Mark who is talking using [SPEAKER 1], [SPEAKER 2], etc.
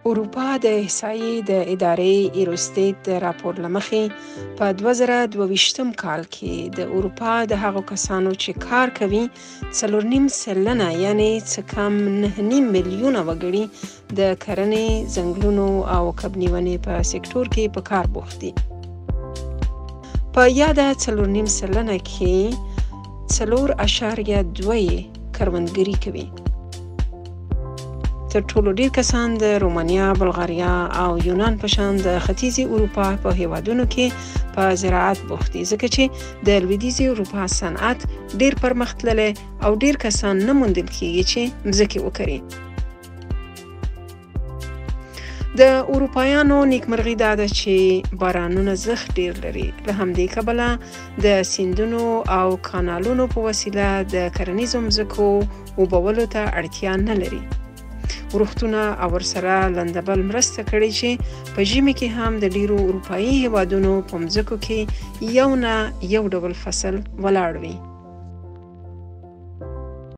[SPEAKER 1] اروپا د احصایې د ادارې ایروستیت د راپور له مخې، په 2022 کال کې د اروپا د هغو کسانو چې کار کوي 4.5% یعنې څه کم 9.5 میلیونه وګړي د کرنې، ځنګلونو او کب نیونې په سکتور کې په کار بوخت دي. په یاده 4.5% کې 4.2 یې کروندګري کوي. تر ټولو ډیر کسان د رومانیا، بلغاریا او یونان په شان د ختیځې اروپا په هیوادونو کې په زراعت بوخت دي، ځکه چې د لویدیځې اروپا صنعت ډیر پرمختللی او ډیر کسان نه موندل کیږي چې مځکې وکري. د اروپایانو نیکمرغي دا ده چې بارانونه زښت ډیر لري، له همدې کبله د سیندونو او کانالونو په وسیله د کرنیزو مځکو اوبولو ته اړتیا نه لري. ورښتونه او ورسره لندبل مرسته کړې چې په ژمي کې هم د ډیرو اروپایي هیوادونو په مځکو کې یو نه یو ډول فصل ولاړ وي.